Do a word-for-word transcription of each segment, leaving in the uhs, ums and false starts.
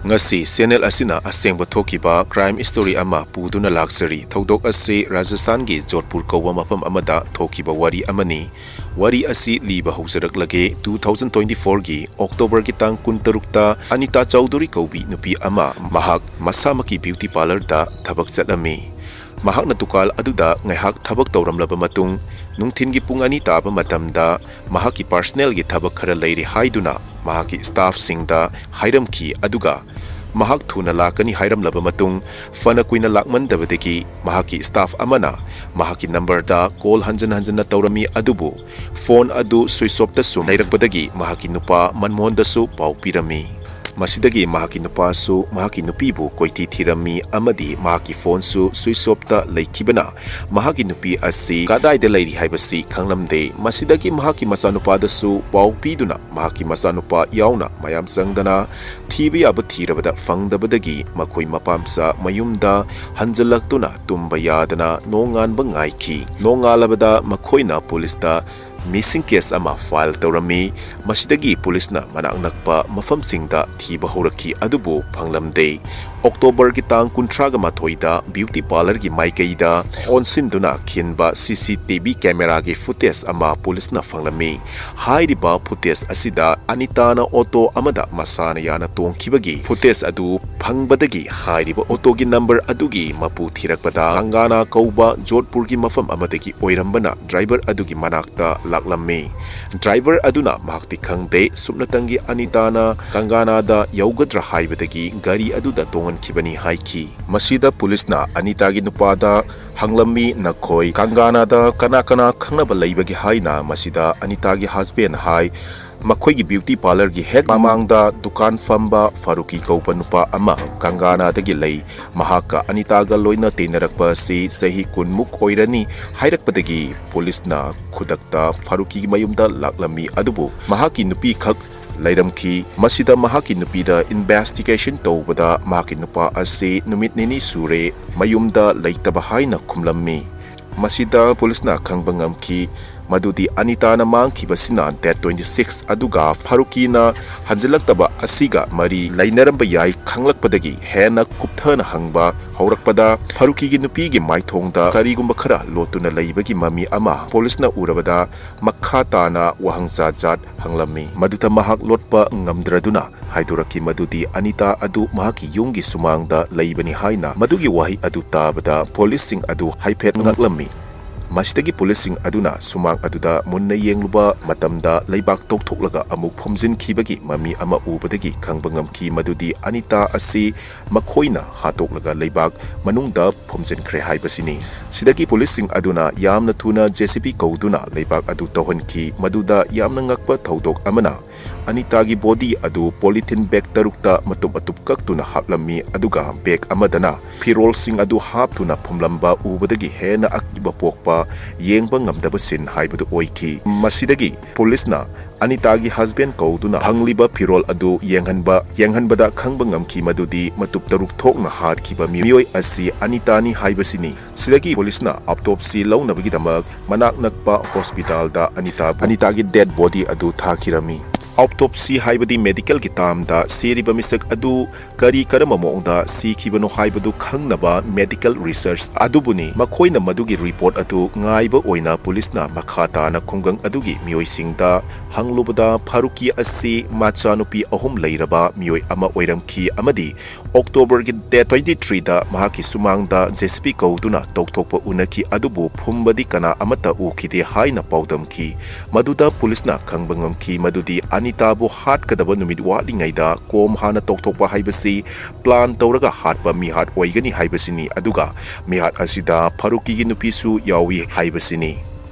ꯉꯁꯤ channel ꯑꯁꯤꯅ ꯑꯁꯦꯡꯕ ꯊꯣꯛꯈꯤꯕ crime story ꯑꯃ ꯄꯨꯗꯨꯅ ꯂꯥꯛꯆꯔꯤ꯫ ꯊꯧꯗꯣꯛ ꯑꯁꯤ ꯔꯥꯖꯁꯊꯥꯟꯒꯤ ꯖꯣꯙꯄꯨꯔ ꯀꯧꯕ ꯃꯐꯝ ꯑꯃꯗ ꯊꯣꯛꯈꯤꯕ ꯋꯥꯔꯤ ꯑꯃꯅꯤ꯫ ꯋꯥꯔꯤ ꯑꯁꯤ ꯂꯤꯕ ꯍꯧꯖꯔꯛꯂꯒꯦ꯫ Two thousand twenty fourꯒꯤ Octoberꯒꯤ ꯇꯥꯡ ꯀꯨꯟꯇꯔꯨꯛꯇ ꯑꯅꯤꯇꯥ ꯆꯧꯙꯨꯔꯤ ꯀꯧꯕꯤ ꯅꯨꯄꯤ ꯑꯃ ꯃꯍꯥꯛ ꯃꯁꯥꯃꯛꯀꯤ beauty parlourꯗ ꯊꯕꯛ ꯆꯠꯂꯝꯃꯤ꯫ ꯃꯍꯥꯛꯅ ꯗꯨꯀꯥꯟ ꯑꯗꯨꯗ ꯉꯥꯏꯍꯥꯛ ꯊꯕꯛ ꯇꯧꯔꯝꯂꯕ ꯃꯇꯨꯡ, ꯅꯨꯡꯊꯤꯟꯒꯤ ꯄꯨꯡ ꯑꯅꯤ ꯇꯥꯕ ꯃꯇꯝꯗ ꯃꯍꯥꯛꯀꯤ personalꯒꯤ ꯊꯕꯛ ꯈꯔ ꯂꯩꯔꯤ ꯍꯥꯏꯗꯨꯅ ꯃꯍꯥꯛꯀꯤ staffꯁꯤꯡꯗ ꯍꯥꯏꯔꯝꯈꯤ꯫ ꯑꯗꯨꯒ ꯃꯍꯥꯛ ꯊꯨꯅ ꯂꯥꯛꯀꯅꯤ ꯍꯥꯏꯔꯝꯂꯕ ꯃꯇꯨꯡ, ꯐꯅ ꯀꯨꯏꯅ ꯂꯥꯛꯃꯟꯗꯕꯗꯒꯤ ꯃꯍꯥꯛꯀꯤ staff ꯑꯃꯅ ꯃꯍꯥꯛꯀꯤ numberꯗ call ꯍꯟꯖꯟ ꯍꯟꯖꯟꯅ ꯇꯧꯔꯝꯃꯤ꯫ ꯑꯗꯨꯕꯨ phone ꯑꯗꯨ switch offꯇ ꯁꯨꯝ ꯂꯩꯔꯛꯄꯗꯒꯤ ꯃꯍꯥꯛꯀꯤ ꯅꯨꯄꯥ ꯃꯟꯃꯣꯍꯟꯗꯁꯨ ꯄꯥꯎ ꯄꯤꯔꯝꯃꯤ꯫ ꯃꯁꯤꯗꯒꯤ ꯃꯍꯥꯛꯀꯤ ꯅꯨꯄꯥꯁꯨ ꯃꯍꯥꯛꯀꯤ ꯅꯨꯄꯤꯕꯨ ꯀꯣꯏꯊꯤ ꯊꯤꯔꯝꯃꯤ ꯑꯃꯗꯤ ꯃꯍꯥꯛꯀꯤ phoneꯁꯨ switch offꯇ ꯂꯩꯈꯤꯕꯅ ꯃꯍꯥꯛꯀꯤ ꯅꯨꯄꯤ ꯑꯁꯤ ꯀꯗꯥꯏꯗ ꯂꯩꯔꯤ ꯍꯥꯏꯕꯁꯤ ꯈꯪꯂꯝꯗꯦ꯫ ꯃꯁꯤꯗꯒꯤ ꯃꯍꯥꯛꯀꯤ ꯃꯆꯥꯅꯨꯄꯥꯗꯁꯨ ꯄꯥꯎ ꯄꯤꯗꯨꯅ ꯃꯍꯥꯛꯀꯤ ꯃꯆꯥꯅꯨꯄꯥ ꯌꯥꯎꯅ ꯃꯌꯥꯝ ꯆꯪꯗꯅ ꯊꯤꯕ ꯌꯥꯕ ꯊꯤꯔꯕꯗ ꯐꯪꯗꯕꯗꯒꯤ ꯃꯈꯣꯏ ꯃꯄꯥꯝꯆꯥ ꯃꯌꯨꯝꯗ ꯍꯟꯖꯜꯂꯛꯇꯨꯅ ꯇꯨꯝꯕ ꯌꯥꯗꯅ ꯅꯣꯡꯉꯥꯟꯕ ꯉꯥꯏꯈꯤ꯫ ꯅꯣꯡꯉꯥꯜꯂꯕꯗ ꯃꯈꯣꯏꯅ policeꯇ missing case ꯑꯃ file ꯇꯧꯔꯝꯃꯤ꯫ ꯃꯁꯤꯗꯒꯤ policeꯅ ꯃꯅꯥꯛ ꯅꯛꯄ ꯃꯐꯝꯁꯤꯡꯗ ꯊꯤꯕ ꯍꯧꯔꯛꯈꯤ, ꯑꯗꯨꯕꯨ ꯐꯪꯂꯝꯗꯦ꯫ Octoberꯒꯤ ꯇꯥꯡ ꯀꯨꯟꯊ꯭ꯔꯥꯒ ꯃꯥꯊꯣꯏꯗ beauty parlourꯒꯤ ꯃꯥꯏꯀꯩꯗ ꯑꯣꯟꯁꯤꯟꯗꯨꯅ ꯈꯤꯟꯕ CCTV cameraꯒꯤ footage ꯑꯃ policeꯅ ꯐꯪꯂꯝꯃꯤ꯫ ꯍꯥꯏꯔꯤꯕ footage ꯑꯁꯤꯗ ꯑꯅꯤꯇꯥꯅ auto ꯑꯃꯗ ꯃꯁꯥꯅ ꯌꯥꯅ ꯇꯣꯡꯈꯤꯕꯒꯤ footage ꯑꯗꯨ ꯐꯪꯕꯗꯒꯤ ꯍꯥꯏꯔꯤꯕ autoꯒꯤ number ꯑꯗꯨꯒꯤ ꯃꯄꯨ ꯊꯤꯔꯛꯄꯗ ꯀꯪꯒꯥꯅꯥ ꯀꯧꯕ ꯖꯣꯙꯄꯨꯔꯒꯤ ꯃꯐꯝ ꯑꯃꯗꯒꯤ ꯑꯣꯏꯔꯝꯕꯅ driver ꯑꯗꯨꯒꯤ ꯃꯅꯥꯛꯇ ꯂꯥꯛꯂꯝꯃꯤ꯫ Driver ꯑꯗꯨꯅ ꯃꯍꯥꯛꯇꯤ ꯈꯪꯗꯦ, ꯁꯨꯞꯅꯇꯪꯒꯤ ꯑꯅꯤꯇꯥꯅ ꯀꯪꯒꯥꯅꯥꯗ ꯌꯧꯒꯗ꯭ꯔꯥ ꯍꯥꯏꯕꯗꯒꯤ ꯒꯥꯔꯤ ꯑꯗꯨꯗ ꯇꯣꯡꯍꯟꯈꯤꯕꯅꯤ ꯍꯥꯏꯈꯤ꯫ ꯃꯁꯤꯗ policeꯅ ꯑꯅꯤꯇꯥꯒꯤ ꯅꯨꯄꯥꯗ ꯍꯪꯂꯝꯃꯤ, "ꯅꯈꯣꯏ ꯀꯪꯒꯥꯅꯥꯗ ꯀꯅꯥ ꯀꯅꯥ ꯈꯪꯅꯕ ꯂꯩꯕꯒꯦ?" ꯍꯥꯏꯅ꯫ ꯃꯁꯤꯗ ꯑꯅꯤꯇꯥꯒꯤ husband ꯍꯥꯏ, ꯃꯈꯣꯏꯒꯤ beauty parlourꯒꯤ ꯍꯦꯛ ꯃꯃꯥꯡꯗ ꯗꯨꯀꯥꯟ ꯐꯝꯕ ꯐꯥꯔꯨꯀꯤ ꯀꯧꯕ ꯅꯨꯄꯥ ꯑꯃ ꯀꯪꯒꯥꯅꯥꯗꯒꯤ ꯂꯩ꯫ ꯃꯍꯥꯛꯀ ꯑꯅꯤꯇꯥꯒ ꯂꯣꯏꯅ ꯇꯤꯟꯅꯔꯛꯄ ꯑꯁꯤ ꯆꯍꯤ ꯀꯨꯟꯃꯨꯛ ꯑꯣꯏꯔꯅꯤ ꯍꯥꯏꯔꯛꯄꯗꯒꯤ policeꯅ ꯈꯨꯗꯛꯇ ꯐꯥꯔꯨꯀꯤꯒꯤ ꯃꯌꯨꯝꯗ ꯂꯥꯛꯂꯝꯃꯤ, ꯑꯗꯨꯕꯨ ꯃꯍꯥꯛꯀꯤ ꯅꯨꯄꯤꯈꯛ ꯂꯩꯔꯝꯈꯤ꯫ ꯃꯁꯤꯗ ꯃꯍꯥꯛꯀꯤ ꯅꯨꯄꯤꯗ investigation ꯇꯧꯕꯗ ꯃꯍꯥꯛꯀꯤ ꯅꯨꯄꯥ ꯑꯁꯤ ꯅꯨꯃꯤꯠ ꯅꯤꯅꯤ ꯁꯨꯔꯦ ꯃꯌꯨꯝꯗ ꯂꯩꯇꯕ ꯍꯥꯏꯅ ꯈꯨꯝꯂꯝꯃꯤ꯫ ꯃꯁꯤꯗ policeꯅ ꯈꯪꯕ ꯉꯝꯈꯤ, ꯃꯗꯨꯗꯤ ꯑꯅꯤꯇꯥꯅ ꯃꯥꯡꯈꯤꯕꯁꯤꯅ date twenty six, ꯑꯗꯨꯒ ꯐꯥꯔꯨꯀꯤꯅ ꯍꯟꯖꯤꯜꯂꯛꯇꯕ ꯑꯁꯤꯒ ꯃꯔꯤ ꯂꯩꯅꯔꯝꯕ ꯌꯥꯏ ꯈꯪꯂꯛꯄꯗꯒꯤ ꯍꯦꯟꯅ ꯀꯨꯞꯊꯅ ꯍꯪꯕ ꯍꯧꯔꯛꯄꯗ, ꯐꯥꯔꯨꯀꯤꯒꯤ ꯅꯨꯄꯤꯒꯤ ꯃꯥꯏꯊꯣꯡꯗ ꯀꯔꯤꯒꯨꯝꯕ ꯈꯔ ꯂꯣꯠꯇꯨꯅ ꯂꯩꯕꯒꯤ ꯃꯃꯤ ꯑꯃ ꯄꯨꯂꯤꯁꯅ ꯎꯔꯕꯗ, ꯃꯈꯥ ꯇꯥꯅ ꯋꯥꯍꯪ ꯖꯥꯠ ꯖꯥꯠ ꯍꯪꯂꯝꯃꯤ꯫ ꯃꯗꯨꯗ ꯃꯍꯥꯛ ꯂꯣꯠꯄ ꯉꯝꯗ꯭ꯔꯗꯨꯅ ꯍꯥꯏꯗꯣꯔꯛꯈꯤ ꯃꯗꯨꯗꯤ ꯑꯅꯤꯇꯥ ꯑꯗꯨ ꯃꯍꯥꯛꯀꯤ ꯌꯨꯝꯒꯤ ꯁꯨꯃꯥꯡꯗ ꯂꯩꯕꯅꯤ ꯍꯥꯏꯅ꯫ ꯃꯗꯨꯒꯤ ꯋꯥꯍꯩ ꯑꯗꯨ ꯇꯥꯕꯗ ꯄꯨꯂꯤꯁꯁꯤꯡ ꯑꯗꯨ ꯍꯥꯏꯐꯦꯠ ꯉꯛꯂꯝꯃꯤ꯫ ꯃꯁꯤꯗꯒꯤ ꯄꯨꯂꯤꯁꯁꯤꯡ ꯑꯗꯨꯅ ꯁꯨꯃꯥꯡ ꯑꯗꯨꯗ ꯃꯨꯟꯅ ꯌꯦꯡꯂꯨꯕ ꯃꯇꯝꯗ, ꯂꯩꯕꯥꯛ ꯇꯧꯊꯣꯛꯂꯒ ꯑꯃꯨꯛ ꯐꯨꯝꯖꯤꯟꯈꯤꯕꯒꯤ ꯃꯃꯤ ꯑꯃ ꯎꯕꯗꯒꯤ ꯈꯪꯕ ꯉꯝꯈꯤ ꯃꯗꯨꯗꯤ ꯑꯅꯤꯇꯥ ꯑꯁꯤ ꯃꯈꯣꯏꯅ ꯍꯥꯠꯇꯣꯛꯂꯒ ꯂꯩꯕꯥꯛ ꯃꯅꯨꯡꯗ ꯐꯨꯝꯖꯤꯟꯈ꯭ꯔꯦ ꯍꯥꯏꯕꯁꯤꯅꯤ꯫ ꯁꯤꯗꯒꯤ ꯄꯨꯂꯤꯁꯁꯤꯡ ꯑꯗꯨꯅ ꯌꯥꯝꯅ ꯊꯨꯅ J C B ꯀꯧꯗꯨꯅ ꯂꯩꯕꯥꯛ ꯑꯗꯨ ꯇꯧꯍꯟꯈꯤ꯫ ꯃꯗꯨꯗ ꯌꯥꯝꯅ ꯉꯛꯄ ꯊꯧꯗꯣꯛ ꯑꯃꯅ, ꯑꯅꯤꯇꯥꯒꯤ body ꯑꯗꯨ polythene bag ꯇꯔꯨꯛꯇ ꯃꯇꯨꯝ ꯃꯇꯨꯝ ꯀꯛꯇꯨꯅ ꯍꯥꯞꯂꯝꯃꯤ, ꯑꯗꯨꯒ bag ꯑꯃꯗꯅ ꯐꯤꯔꯣꯜꯁꯤꯡ ꯑꯗꯨ ꯍꯥꯞꯇꯨꯅ ꯐꯨꯝꯂꯝꯕ ꯎꯕꯗꯒꯤ ꯍꯦꯟꯅ ꯑꯀꯤꯕ ꯄꯣꯛꯄ, ꯌꯦꯡꯕ ꯉꯝꯗꯕ scene ꯍꯥꯏꯕꯗꯨ ꯑꯣꯏꯈꯤ꯫ ꯃꯁꯤꯗꯒꯤ ꯄꯨꯂꯤꯁꯅ ꯑꯅꯤꯇꯥꯒꯤ husband ꯀꯧꯗꯨꯅ ꯐꯪꯂꯤꯕ ꯐꯤꯔꯣꯜ ꯑꯗꯨ ꯌꯦꯡꯍꯟꯕ, ꯌꯦꯡꯍꯟꯕꯗ ꯈꯪꯕ ꯉꯝꯈꯤ ꯃꯗꯨꯗꯤ ꯃꯇꯨꯞ ꯇꯔꯨꯛ ꯊꯣꯛꯅ ꯍꯥꯠꯈꯤꯕ ꯃꯤꯑꯣꯏ ꯑꯁꯤ ꯑꯅꯤꯇꯥꯅꯤ ꯍꯥꯏꯕꯁꯤꯅꯤ꯫ ꯁꯤꯗꯒꯤ ꯄꯨꯂꯤꯁꯅ autopsy ꯂꯧꯅꯕꯒꯤꯗꯃꯛ ꯃꯅꯥꯛ ꯅꯛꯄ hospitalꯗ ꯑꯅꯤꯇꯥ, ꯑꯅꯤꯇꯥꯒꯤ dead body ꯑꯗꯨ ꯊꯥꯈꯤꯔꯝꯃꯤ꯫ Autopsy ꯍꯥꯏꯕꯗꯤ medicalꯒꯤ termꯗ ꯁꯤꯔꯤꯕ ꯃꯤꯁꯛ ꯑꯗꯨ ꯀꯔꯤ ꯀꯔꯝꯕ ꯃꯑꯣꯡꯗ ꯁꯤꯈꯤꯕꯅꯣ ꯍꯥꯏꯕꯗꯨ ꯈꯪꯅꯕ medical research ꯑꯗꯨꯕꯨꯅꯤ꯫ ꯃꯈꯣꯏꯅ ꯃꯗꯨꯒꯤ report ꯑꯗꯨ ꯉꯥꯏꯕ ꯑꯣꯏꯅ ꯄꯨꯂꯤꯁꯅ ꯃꯈꯥ ꯇꯥꯅ ꯈꯨꯡꯒꯪ ꯑꯗꯨꯒꯤ ꯃꯤꯑꯣꯏꯁꯤꯡꯗ ꯍꯪꯂꯨꯕꯗ, ꯐꯥꯔꯨꯀꯤ ꯑꯁꯤ ꯃꯆꯥꯅꯨꯄꯤ ꯑꯍꯨꯝ ꯂꯩꯔꯕ ꯃꯤꯑꯣꯏ ꯑꯃ ꯑꯣꯏꯔꯝꯈꯤ ꯑꯃꯗꯤ Octoberꯒꯤ date twenty threeꯗ ꯃꯍꯥꯛꯀꯤ ꯁꯨꯃꯥꯡꯗ J C B ꯀꯧꯗꯨꯅ ꯇꯧꯊꯣꯛꯄ ꯎꯅꯈꯤ, ꯑꯗꯨꯕꯨ ꯐꯨꯝꯕꯗꯤ ꯀꯅꯥ ꯑꯃꯠꯇ ꯎꯈꯤꯗꯦ ꯍꯥꯏꯅ ꯄꯥꯎꯗꯝꯈꯤ꯫ ꯃꯗꯨꯗ ꯄꯨꯂꯤꯁꯅ ꯈꯪꯕ ꯉꯝꯈꯤ ꯃꯗꯨꯗꯤ ꯑꯅꯤꯇꯥꯕꯨ ꯍꯥꯠꯀꯗꯕ ꯅꯨꯃꯤꯠ ꯋꯥꯠꯂꯤꯉꯩꯗ ꯀꯣꯝ ꯍꯥꯟꯅ ꯇꯧꯊꯣꯛꯄ ꯍꯥꯏꯕꯁꯤ plan ꯇꯧꯔꯒ ꯍꯥꯠꯄ ꯃꯤꯍꯥꯠ ꯑꯣꯏꯒꯅꯤ ꯍꯥꯏꯕꯁꯤꯅꯤ, ꯑꯗꯨꯒ ꯃꯤꯍꯥꯠ ꯑꯁꯤꯗ ꯐꯥꯔꯨꯀꯤꯒꯤ ꯅꯨꯄꯤꯁꯨ ꯌꯥꯎꯏ ꯍꯥꯏꯕꯁꯤꯅꯤ꯫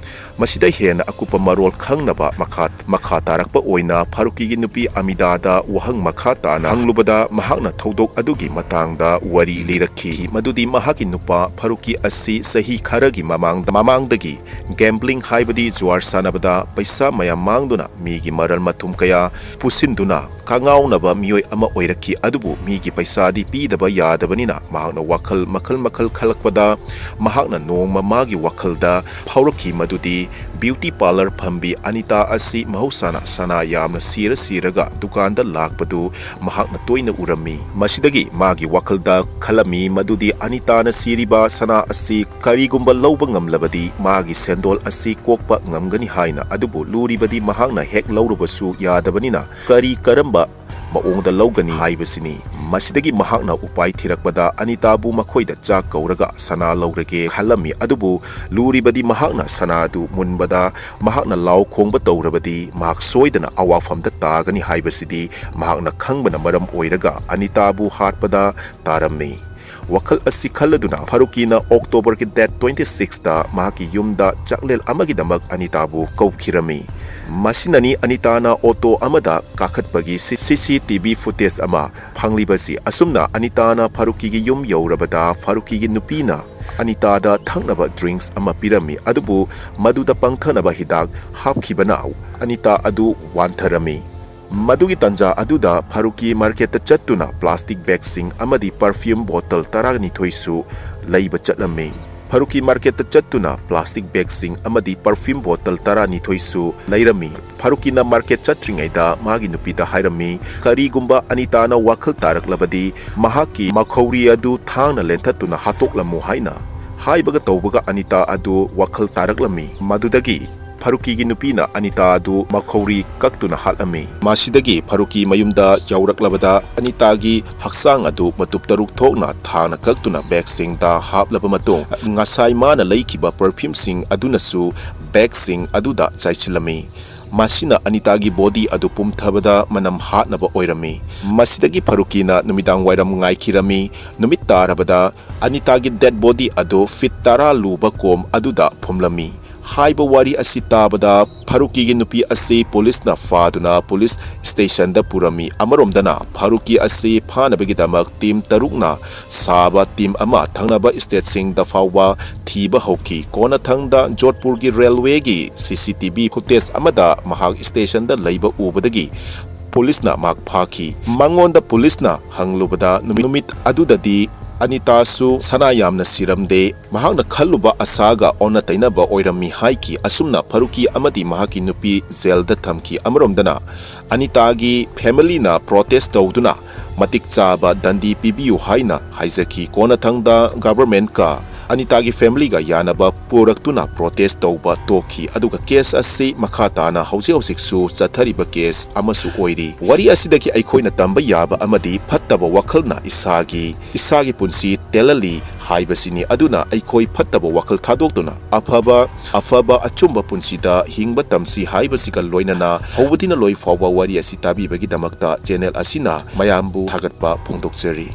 ꯃꯁꯤꯗ ꯍꯦꯟꯅ ꯑꯀꯨꯞꯄ ꯃꯔꯣꯜ ꯈꯪꯅꯕ ꯃꯈꯥ, ꯃꯈꯥ ꯇꯥꯔꯛꯄ ꯑꯣꯏꯅ ꯐꯥꯔꯨꯀꯤꯒꯤ ꯅꯨꯄꯤ ꯑꯃꯤꯗꯥꯗ ꯋꯥꯍꯪ ꯃꯈꯥ ꯇꯥꯅ ꯍꯪꯂꯨꯕꯗ, ꯃꯍꯥꯛꯅ ꯊꯧꯗꯣꯛ ꯑꯗꯨꯒꯤ ꯃꯇꯥꯡꯗ ꯋꯥꯔꯤ ꯂꯤꯔꯛꯈꯤ ꯃꯗꯨꯗꯤ ꯃꯍꯥꯛꯀꯤ ꯅꯨꯄꯥ ꯐꯥꯔꯨꯀꯤ ꯑꯁꯤ ꯆꯍꯤ ꯈꯔꯒꯤ ꯃꯃꯥꯡꯗ, ꯃꯃꯥꯡꯗꯒꯤ gambling ꯍꯥꯏꯕꯗꯤ ꯖꯨꯋꯥꯔ ꯁꯥꯟꯅꯕꯗ ꯄꯩꯁꯥ ꯃꯌꯥꯝ ꯃꯥꯡꯗꯨꯅ ꯃꯤꯒꯤ ꯃꯔꯜ ꯃꯊꯨꯝ ꯀꯌꯥ ꯄꯨꯁꯤꯟꯗꯨꯅ ꯀꯥꯉꯥꯎꯅꯕ ꯃꯤꯑꯣꯏ ꯑꯃ ꯑꯣꯏꯔꯛꯈꯤ, ꯑꯗꯨꯕꯨ ꯃꯤꯒꯤ ꯄꯩꯁꯥꯗꯤ ꯄꯤꯗꯕ ꯌꯥꯗꯕꯅꯤꯅ ꯃꯍꯥꯛꯅ ꯋꯥꯈꯜ ꯃꯈꯜ ꯃꯈꯜ ꯈꯜꯂꯛꯄꯗ ꯃꯍꯥꯛꯅ ꯅꯣꯡꯃ ꯃꯥꯒꯤ ꯋꯥꯈꯜꯗ ꯐꯥꯎꯔꯛꯈꯤ ꯃꯗꯨꯗꯤ ꯕ꯭ꯌꯨꯇꯤ ꯄꯥꯔꯂꯔ ꯐꯝꯕꯤ ꯑꯅꯤꯇꯥ ꯑꯁꯤ ꯃꯍꯧꯁꯥꯅ ꯁꯅꯥ ꯌꯥꯝꯅ ꯁꯤꯔ ꯁꯤꯔꯒ ꯗꯨꯀꯥꯟꯗ ꯂꯥꯛꯄꯗꯨ ꯃꯍꯥꯛꯅ ꯇꯣꯏꯅ ꯎꯔꯝꯃꯤ꯫ ꯃꯁꯤꯗꯒꯤ ꯃꯥꯒꯤ ꯋꯥꯈꯜꯗ ꯈꯜꯂꯝꯃꯤ ꯃꯗꯨꯗꯤ ꯑꯅꯤꯇꯥꯅ ꯁꯤꯔꯤꯕ ꯁꯅꯥ ꯑꯁꯤ ꯀꯔꯤꯒꯨꯝꯕ ꯂꯧꯕ ꯉꯝꯂꯕꯗꯤ ꯃꯥꯒꯤ ꯁꯦꯟꯗꯣꯜ ꯑꯁꯤ ꯀꯣꯛꯄ ꯉꯝꯒꯅꯤ ꯍꯥꯏꯅ꯫ ꯑꯗꯨꯕꯨ ꯂꯨꯔꯤꯕꯗꯤ ꯃꯍꯥꯛꯅ ꯍꯦꯛ ꯂꯧꯔꯨꯕꯁꯨ ꯌꯥꯗꯕꯅꯤꯅ ꯀꯔꯤ ꯀꯔꯝꯕ ꯃꯑꯣꯡꯗ ꯂꯧꯒꯅꯤ ꯍꯥꯏꯕꯁꯤꯅꯤ꯫ ꯃꯁꯤꯗꯒꯤ ꯃꯍꯥꯛꯅ ꯎꯄꯥꯏ ꯊꯤꯔꯛꯄꯗ ꯑꯅꯤꯇꯥꯕꯨ ꯃꯈꯣꯏꯗ ꯆꯥꯛ ꯀꯧꯔꯒ ꯁꯅꯥ ꯂꯧꯔꯒꯦ ꯈꯜꯂꯝꯃꯤ꯫ ꯑꯗꯨꯕꯨ ꯂꯨꯔꯤꯕꯗꯤ ꯃꯍꯥꯛꯅ ꯁꯅꯥ ꯑꯗꯨ ꯃꯨꯟꯕꯗ ꯃꯍꯥꯛꯅ ꯂꯥꯎ ꯈꯣꯡꯕ ꯇꯧꯔꯕꯗꯤ ꯃꯍꯥꯛ ꯁꯣꯏꯗꯅ ꯑꯋꯥꯐꯝꯗ ꯇꯥꯒꯅꯤ ꯍꯥꯏꯕꯁꯤꯗꯤ ꯃꯍꯥꯛꯅ ꯈꯪꯕꯅ ꯃꯔꯝ ꯑꯣꯏꯔꯒ ꯑꯅꯤꯇꯥꯕꯨ ꯍꯥꯠꯄꯗ ꯇꯥꯔꯝꯃꯤ꯫ ꯋꯥꯈꯜ ꯑꯁꯤ ꯈꯜꯂꯗꯨꯅ ꯐꯥꯔꯨꯀꯤꯅ ꯑꯣꯛꯇꯣꯕꯔꯒꯤ date twenty sixꯇ ꯃꯍꯥꯛꯀꯤ ꯌꯨꯝꯗ ꯆꯥꯛꯂꯦꯟ ꯑꯃꯒꯤꯗꯃꯛ ꯑꯅꯤꯇꯥꯕꯨ ꯀꯧꯈꯤꯔꯝꯃꯤ꯫ ꯃꯁꯤꯅꯅꯤ ꯑꯅꯤꯇꯥꯅ ꯑꯣꯇꯣ ꯑꯃꯗ ꯀꯥꯈꯠꯄꯒꯤ ꯁꯤ-, CCTV footage ꯑꯃ ꯐꯪꯂꯤꯕꯁꯤ꯫ ꯑꯁꯨꯝꯅ ꯑꯅꯤꯇꯥꯅ ꯐꯥꯔꯨꯀꯤꯒꯤ ꯌꯨꯝ ꯌꯧꯔꯕꯗ ꯐꯥꯔꯨꯀꯤꯒꯤ ꯅꯨꯄꯤꯅ ꯑꯅꯤꯇꯥꯗ ꯊꯛꯅꯕ drinks ꯑꯃ ꯄꯤꯔꯝꯃꯤ꯫ ꯑꯗꯨꯕꯨ ꯃꯗꯨꯗ ꯄꯪꯊꯅꯕ ꯍꯤꯗꯥꯛ ꯍꯥꯞꯈꯤꯕꯅ ꯑꯅꯤꯇꯥ ꯑꯗꯨ ꯋꯥꯟꯊꯔꯝꯃꯤ꯫ ꯃꯗꯨꯒꯤ ꯇꯥꯟꯖꯥ ꯑꯗꯨꯗ ꯐꯥꯔꯨꯀꯤ ꯃꯥꯔꯀꯦꯠꯇ ꯆꯠꯇꯨꯅ plastic bagꯁꯤꯡ ꯑꯃꯗꯤ perfume bottle ꯇꯔꯥꯅꯤꯊꯣꯏꯁꯨ ꯂꯩꯕ ꯆꯠꯂꯝꯃꯤ꯫ ꯐꯥꯔꯨꯀꯤ ꯃꯥꯔꯀꯦꯠꯇ ꯆꯠꯇꯨꯅ plastic bagꯁꯤꯡ ꯑꯃꯗꯤ perfume bottle ꯇꯔꯥꯅꯤꯊꯣꯏꯁꯨ ꯂꯩꯔꯝꯃꯤ꯫ ꯐꯥꯔꯨꯀꯤꯅ ꯃꯥꯔꯀꯦꯠ ꯆꯠꯇ꯭ꯔꯤꯉꯩꯗ ꯃꯥꯒꯤ ꯅꯨꯄꯤꯗ ꯍꯥꯏꯔꯝꯃꯤ, "ꯀꯔꯤꯒꯨꯝꯕ ꯑꯅꯤꯇꯥꯅ ꯋꯥꯈꯜ ꯇꯥꯔꯛꯂꯕꯗꯤ ꯃꯍꯥꯛꯀꯤ ꯃꯈꯧꯔꯤ ꯑꯗꯨ ꯊꯥꯡꯅ ꯂꯦꯟꯊꯠꯇꯨꯅ ꯍꯥꯠꯇꯣꯛꯂꯝꯃꯨ" ꯍꯥꯏꯅ꯫ ꯍꯥꯏꯕꯒ ꯇꯧꯕꯒ ꯑꯅꯤꯇꯥ ꯑꯗꯨ ꯋꯥꯈꯜ ꯇꯥꯔꯛꯂꯝꯃꯤ꯫ ꯃꯗꯨꯗꯒꯤ ꯐꯥꯔꯨꯀꯤꯒꯤ ꯅꯨꯄꯤꯅ ꯑꯅꯤꯇꯥ ꯑꯗꯨ ꯃꯈꯧꯔꯤ ꯀꯛꯇꯨꯅ ꯍꯥꯠꯂꯝꯃꯤ꯫ ꯃꯁꯤꯗꯒꯤ ꯐꯥꯔꯨꯀꯤ ꯃꯌꯨꯝꯗ ꯌꯧꯔꯛꯂꯕꯗ ꯑꯅꯤꯇꯥꯒꯤ ꯍꯛꯆꯥꯡ ꯑꯗꯨ ꯃꯇꯨꯞ ꯇꯔꯨꯛ ꯊꯣꯛꯅ ꯊꯥꯡꯅ ꯀꯛꯇꯨꯅ bagꯁꯤꯡꯗ ꯍꯥꯞꯂꯕ ꯃꯇꯨꯡ, ꯉꯁꯥꯏ ꯃꯥꯅ ꯂꯩꯈꯤꯕ perfumeꯁꯤꯡ ꯑꯗꯨꯅꯁꯨ bagꯁꯤꯡ ꯑꯗꯨꯗ ꯆꯥꯏꯁꯤꯜꯂꯝꯃꯤ꯫ ꯃꯁꯤꯅ ꯑꯅꯤꯇꯥꯒꯤ body ꯑꯗꯨ ꯄꯨꯝꯊꯕꯗ ꯃꯅꯝ ꯍꯥꯠꯅꯕ ꯑꯣꯏꯔꯝꯃꯤ꯫ ꯃꯁꯤꯗꯒꯤ ꯐꯥꯔꯨꯀꯤꯅ ꯅꯨꯃꯤꯗꯥꯡ ꯋꯥꯏꯔꯝ ꯉꯥꯏꯈꯤꯔꯝꯃꯤ꯫ ꯅꯨꯃꯤꯠ ꯇꯥꯔꯕꯗ ꯑꯅꯤꯇꯥꯒꯤ dead body ꯑꯗꯨ feet ꯇꯔꯥ ꯂꯨꯕ ꯀꯣꯝ ꯑꯗꯨꯗ ꯐꯨꯝꯂꯝꯃꯤ꯫ ꯍꯥꯏꯕ ꯋꯥꯔꯤ ꯑꯁꯤ ꯇꯥꯕꯗ ꯐꯥꯔꯨꯀꯤꯒꯤ ꯅꯨꯄꯤ ꯑꯁꯤ ꯄꯨꯂꯤꯁꯅ ꯐꯥꯗꯨꯅ ꯄꯨꯂꯤꯁ stationꯗ ꯄꯨꯔꯝꯃꯤ꯫ ꯑꯃꯔꯣꯝꯗꯅ ꯐꯥꯔꯨꯀꯤ ꯑꯁꯤ ꯐꯥꯅꯕꯒꯤꯗꯃꯛ team ꯇꯔꯨꯛꯅ ꯁꯥꯕ team ꯑꯃ ꯊꯪꯅꯕ stateꯁꯤꯡꯗ ꯐꯥꯎꯕ ꯊꯤꯕ ꯍꯧꯈꯤ꯫ ꯀꯣꯟꯅꯊꯪꯗ ꯖꯣꯙꯄꯨꯔꯒꯤ railwayꯒꯤ CCTV footage ꯑꯃꯗ ꯃꯍꯥꯛ stationꯗ ꯂꯩꯕ ꯎꯕꯗꯒꯤ ꯄꯨꯂꯤꯁꯅ ꯃꯍꯥꯛ ꯐꯥꯈꯤ꯫ ꯃꯉꯣꯟꯗ ꯄꯨꯂꯤꯁꯅ ꯍꯪꯂꯨꯕꯗ ꯅꯨꯃꯤꯠ, ꯅꯨꯃꯤꯠ ꯑꯗꯨꯗꯗꯤ ꯑꯅꯤꯇꯥꯁꯨ ꯁꯅꯥ ꯌꯥꯝꯅ ꯁꯤꯔꯝꯗꯦ, ꯃꯍꯥꯛꯅ ꯈꯜꯂꯨꯕ ꯑꯁꯥꯒ ꯑꯣꯟꯅ ꯇꯩꯅꯕ ꯑꯣꯏꯔꯝꯃꯤ ꯍꯥꯏꯈꯤ꯫ ꯑꯁꯨꯝꯅ ꯐꯥꯔꯨꯀꯤ ꯑꯃꯗꯤ ꯃꯍꯥꯛꯀꯤ ꯅꯨꯄꯤ ꯖꯦꯜꯗ ꯊꯝꯈꯤ꯫ ꯑꯃꯔꯣꯝꯗꯅ ꯑꯅꯤꯇꯥꯒꯤ ꯐꯦꯃꯤꯂꯤꯅ ꯄ꯭ꯔꯣꯇꯦꯁ ꯇꯧꯗꯨꯅ ꯃꯇꯤꯛ ꯆꯥꯕ ꯗꯟꯗꯤ ꯄꯤꯕꯤꯌꯨ ꯍꯥꯏꯅ ꯍꯥꯏꯖꯈꯤ꯫ ꯀꯣꯟꯅꯊꯪꯗ ꯒꯚꯔꯟꯃꯦꯟꯠꯀ ꯑꯅꯤꯇꯥꯒꯤ ꯐꯦꯃꯤꯂꯤꯒ ꯌꯥꯅꯕ ꯄꯨꯔꯛꯇꯨꯅ ꯄ꯭ꯔꯣꯇꯦꯁ ꯇꯧꯕ ꯇꯣꯛꯈꯤ꯫ ꯑꯗꯨꯒ ꯀꯦꯁ ꯑꯁꯤ ꯃꯈꯥ ꯇꯥꯅ ꯍꯧꯖꯤꯛ ꯍꯧꯖꯤꯛꯁꯨ ꯆꯠꯊꯔꯤꯕ ꯀꯦꯁ ꯑꯃꯁꯨ ꯑꯣꯏꯔꯤ꯫ ꯋꯥꯔꯤ ꯑꯁꯤꯗꯒꯤ ꯑꯩꯈꯣꯏꯅ ꯇꯝꯕ ꯌꯥꯕ ꯑꯃꯗꯤ ꯐꯠꯇꯕ ꯋꯥꯈꯜꯅ ꯏꯁꯥꯒꯤ, ꯏꯁꯥꯒꯤ ꯄꯨꯟꯁꯤ ꯇꯦꯜꯍꯜꯂꯤ ꯍꯥꯏꯕꯁꯤꯅꯤ꯫ ꯑꯗꯨꯅ ꯑꯩꯈꯣꯏ ꯐꯠꯇꯕ ꯋꯥꯈꯜ ꯊꯥꯗꯣꯛꯇꯨꯅ ꯑꯐꯕ, ꯑꯐꯕ ꯑꯆꯨꯝꯕ ꯄꯨꯟꯁꯤꯗ ꯍꯤꯡꯕ ꯇꯝꯁꯤ ꯍꯥꯏꯕꯁꯤꯒ ꯂꯣꯏꯅꯅ ꯍꯧꯕꯗꯤꯅ ꯂꯣꯏ ꯐꯥꯎꯕ ꯋꯥꯔꯤ ꯑꯁꯤ ꯇꯥꯕꯤꯕꯒꯤꯗꯃꯛꯇ ꯆꯦꯅꯦꯜ ꯑꯁꯤꯅ ꯃꯌꯥꯝꯕꯨ ꯊꯥꯒꯠꯄ ꯐꯣꯡꯗꯣꯛꯆꯔꯤ꯫